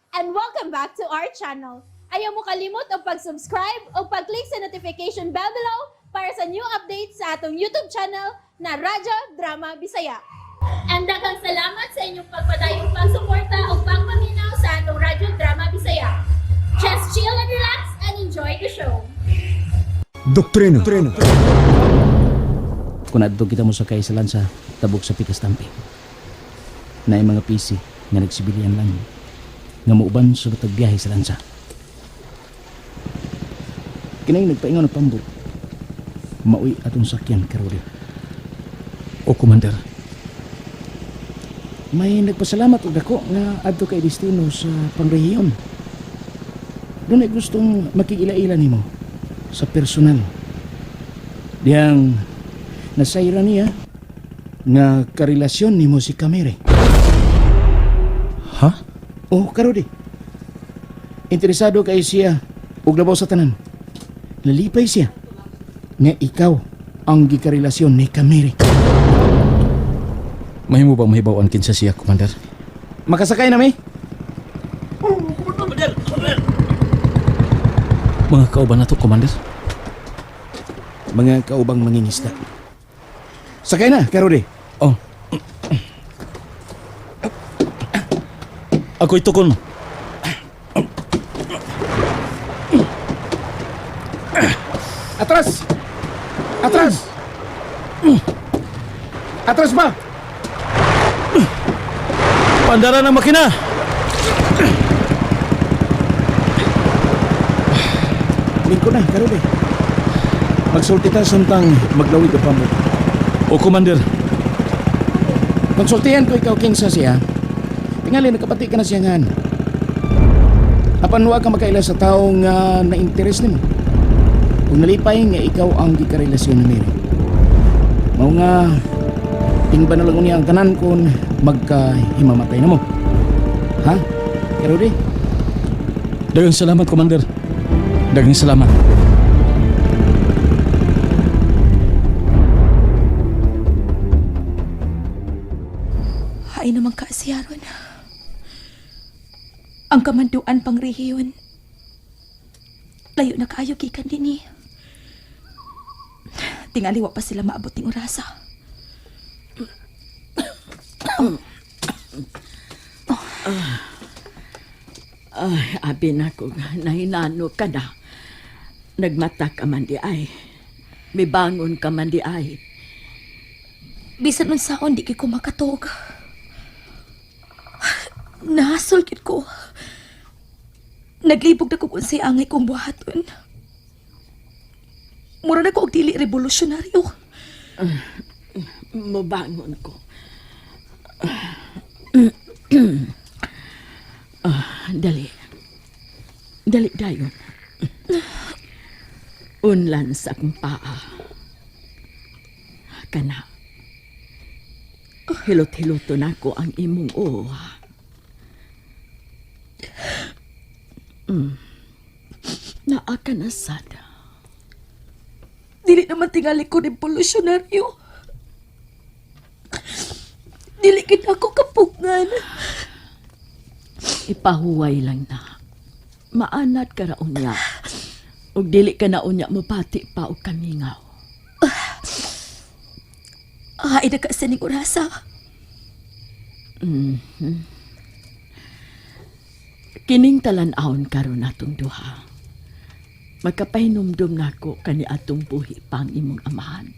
And welcome back to our channel. Ayaw mo kalimot og pag-subscribe o pag-click sa notification bell below para sa new updates sa atong YouTube channel na Radyo Drama Bisaya. And daghang salamat sa inyong pagpadayong pagsuporta o pagpaminaw sa atong Radyo Drama Bisaya. Just chill and relax and enjoy the show. Doktrina. Kung adto kita mo sakay sa lansa, tabok sa pikas tampi. Naay mga PC nga nagsibilian lang nga muuban sa batag biyahe sa lansa. Kinay nagpaingon og pambot. Maoy atong sakyan karoli. O, Commander. May nagpasalamat og dako nga adto kay destino sa pangrehiyon. Dunay gustong makig-ila-ila nimo sa personal. Diyang nasayra niya nga karelasyon nimo si Kamere. Ha? Oh, karodi. Interesado kay siya og labaw sa tanan. Nalipay siya nga ikaw ang gikarelasyon ni Kamere. Mahimo bang mahibaw-an kinsa siya, Commander? Makasakay na mi? Mga kauban na to, Commander. Mga kaubang mangingisda. Sakay na, Karodi. Oh. Ako'y tukon. Atras! Atras! Atras ba? Pandara ng makina! Lingko na, Karodi. Magsulti ta samtang maglawig ang pamot. O, Commander. Konsultihan ko ikaw kinsa siya. Tingali, nakapati ka na siya ngan. Apan wa ka makaila sa tao nga na-interest nimo. Kung nalipay nga ikaw ang gikarelasyon ni Mary. Mao nga tingban na lang niya ang tanan kung magkahimamatay na mo. Ha? Karodi? Daghang salamat, Commander. Daghang salamat. Hay naman ka siya ron. Ang kamanduan pang rehiyon. Layo na kaayo gikan din eh. Tingali wa pa sila maabot ning orasa. Ay, abi na ko nga, nahinano ka na. Nagmata ka man di ay. Mibangon ka man di ay. Bisan unsaon di kay ko makatog. Nahasol gid ko. Naglibog na ko kung unsay angay kong buhaton. Mura na ko og dili revolusyonaryo. Mubangon ko. Ah, dali. Dali dayon. Unlan sa akong paa. Kana. Hilot-hiloto na ko ang imong uwa. Naa ka na sada. Dili naman tingali ko revolusyonaryo. Dili gid ako kapugngan. Ipahuway lang na. Maanat ka ra unya. Ug dili ka na unya mopati pa og kamingaw. Ay, na ka sa ning orasa. Kining talan-awon karon natong duha. Magkapahinumdum nako kani atong buhi pang imong amahan.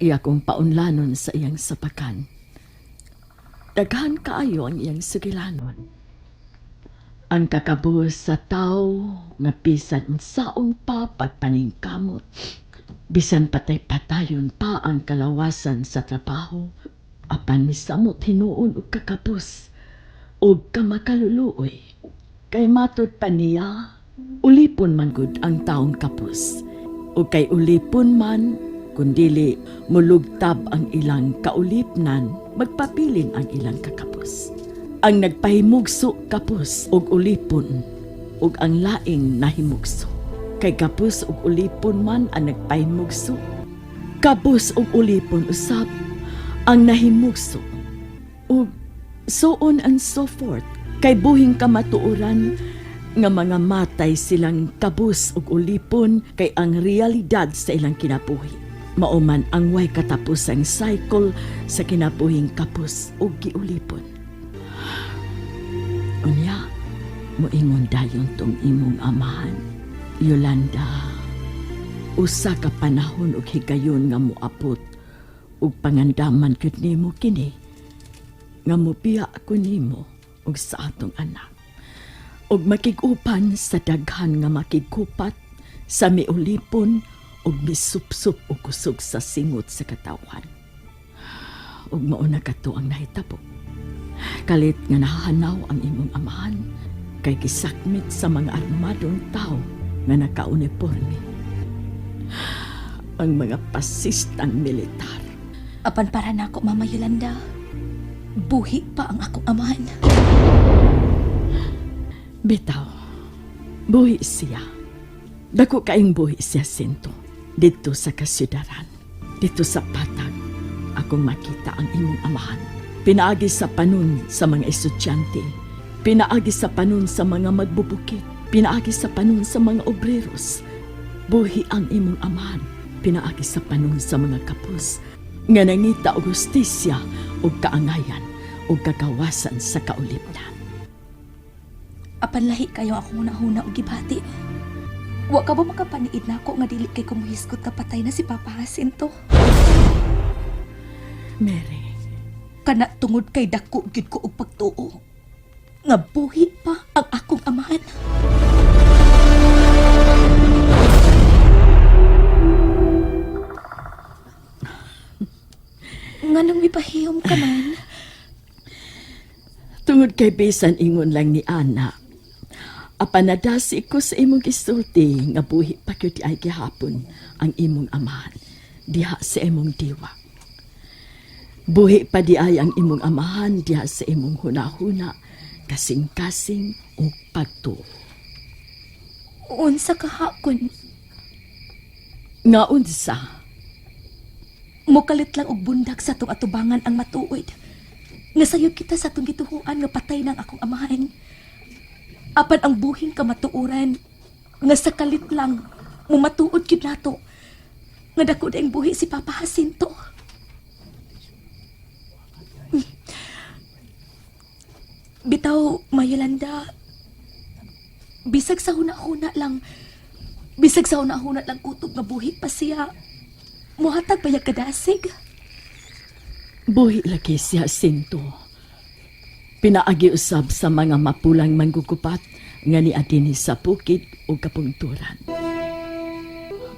Iya kong paunlanon sa iyang sapakan. Daghan kaayo ang iyang sugilanon. Ang kakabus sa tao nga bisan unsaon pa pagpaningkamot. Bisan patay-patayon pa ang kalawasan sa trabaho, apan misamot hinuon og kakabus og kamakaluluoy. Kay matud pa niya, ulipon man gud ang taong kapos. O kay ulipon man, kun dili mulugtab ang ilang kaulipnan, magpapilin ang ilang kakapos. Ang nagpahimugso kapos og ulipon, ug ang laing nahimugso. Kay kapos og ulipon man ang nagpahimugso. Kapos og ulipon usab ang nahimugso. Ug So on and so forth. Kay buhing kamatuoran nga mga matay silang kabus ug ulipon kay ang realidad sa ilang kinabuhi. Mao man ang way katapusang cycle sa kinabuhing kapus ug giulipon. Unya, moingon dayon tong imong amahan, Yolanda. Usa ka panahon ug higayon nga moapot ug pangandaman gyud nimo kini nga mobiya ako nimo ug sa atong anak ug makig-upan sa daghan nga makigkupat sa miulipon ug misupsup og kusog sa singot sa katawhan. Ug mao na kato ang nahitabo. Kalit nga nahanaw ang imong amahan kay gisakmit sa mga armadong tao nga nakauniporme. Ang mga pasistang militar. Apan para nako, Mama Yolanda, buhi pa ang akong amahan. Bitaw, buhi siya. Dako kaing buhi siya, Sinto. Dito sa kasyudaran, dito sa patag, akong makita ang imong amahan. Pinaagi sa panon sa mga estudyante, pinaagi sa panon sa mga magbubukid, pinaagi sa panon sa mga obreros. Buhi ang imong amahan, pinaagi sa panon sa mga kapus, nga nangita og hustisya ug kaangayan ug kagawasan sa kaulipnan. Apan lahi kayo akong hunahuna og gibati. Wa ka ba makapaniid nako nga dili kay kumuhisgot ka patay na si Papa Jacinto? Mary, Kana tungod kay dako gyud ko og pagtuo nga buhi pa ang akong amahan. Nganong mipahiyom ka man? Tungod kay bisan ingon lang ni Ana. Apan nadasi ko sa imong gisulti nga buhi pa gyud ay gihapon ang imong amahan diha sa imong diwa. Buhi pa di ay ang imong amahan diha sa imong hunahuna, kasing-kasing ug pagtuo. Unsa ka hakon? Nga unsa? Mukalit lang og bundak sa atong atubangan ang matuod. Nga sayop kita sa atong gituhuan nga patay ng akong amahan. Apan ang buhing kamatuoran nga sa kalit lang mumatuod gyud nato nga dako daing buhi si Papa Jacinto. Bitaw, Mayolanda, bisag sa huna-huna lang, bisag sa huna-huna lang kutob nga buhi pa siya. Muhatag pa kadasig. Buhi lagi siya sinto. Pinaagi usab sa mga mapulang manggugupat nga niadini sa bukid o kapungturan.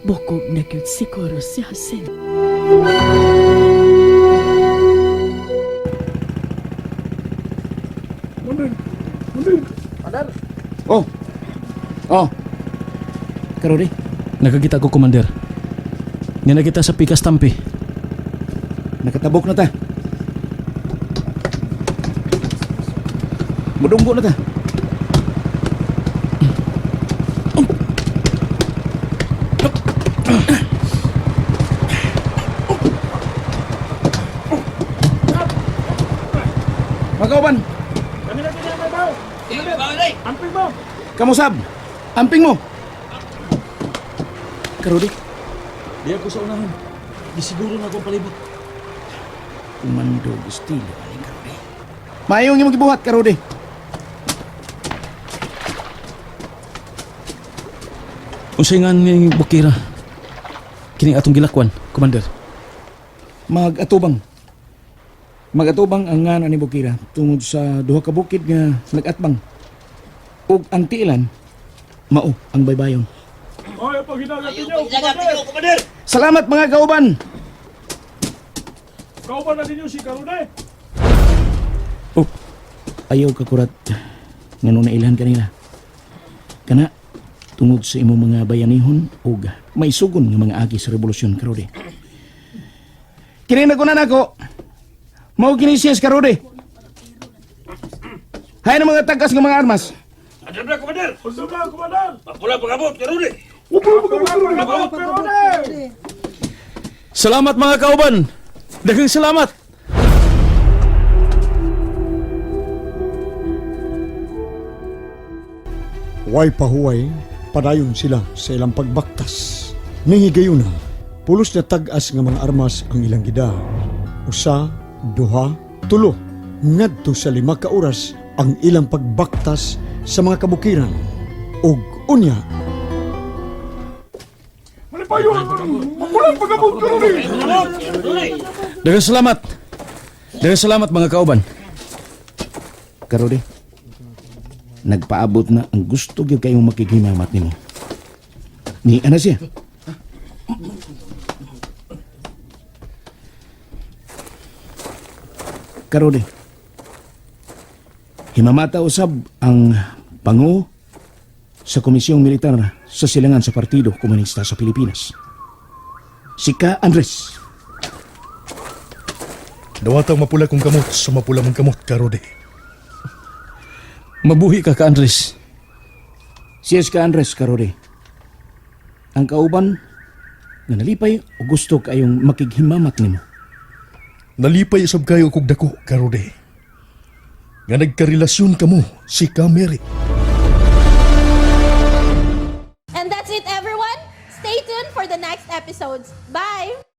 Bukog na gyud siguro si Jacinto. Oh. Oh. Karodi, Nakakita ko, Commander. Nga nakita sa pikas tampi. nakatabok na ta. Mudunggo na ta. Magkauban. Kamusab, amping mo. Karodi, Di ako sa unahan. Di siguro na akong palibot. Kumando estilo aning Karodi. Maayong imong gibuhat, Karodi. Unsay nga ni Bukira? Kining atong gilakwan, Commander. Magatubang. Magatubang ang ngana ni Bukira tungod sa duha ka bukid nga nagatbang. Ug ang tiilan mao ang baybayon. Salamat, mga kauban. Kauban na ninyo si Karunay. Oh, ayaw ka kurat ngano na ilhan kanila. Kana tungod sa imong mga bayanihon ug maisugon nga mga agi sa revolusyon, Karode. Kini na kunan ako. Mao kini siya si Karode. Hay na mga tagas nga mga armas. Andyan na, Commander! Andyan na, Commander! Papula pagabot, Karunay! Pagabot, Karunay! Salamat, mga kauban. Daghang salamat. Way pahuway, padayon sila sa ilang pagbaktas. Ning higayuna, pulos na tag-as nga mga armas ang ilang gida. Usa, duha, tulo, ngadto sa 5 ka oras ang ilang pagbaktas sa mga kabukiran. Ug unya, Malipayon! Mapula pagabot karon! Daghang salamat. Daghang salamat, mga kauban. Karode, nagpaabot na ang gusto gyud kayong makighimamat nimo. Ni ana siya. Karode, himamata usab ang pangu sa Komisyong Militar sa Silangan sa Partido Komunista sa Pilipinas. Si Ka Andres. Dawatang mapula kong kamot sa mapula mong kamot, Karode. Mabuhi ka, Ka Andres. Siya si Ka Andres, Karode. Ang kauban nga nalipay o gusto kayong makighimamat nimo. Nalipay usab kayo kog dako, Karode. Nga nagkarelasyon kamo si Ka Mary. And that's it, everyone. Stay tuned for the next episodes. Bye!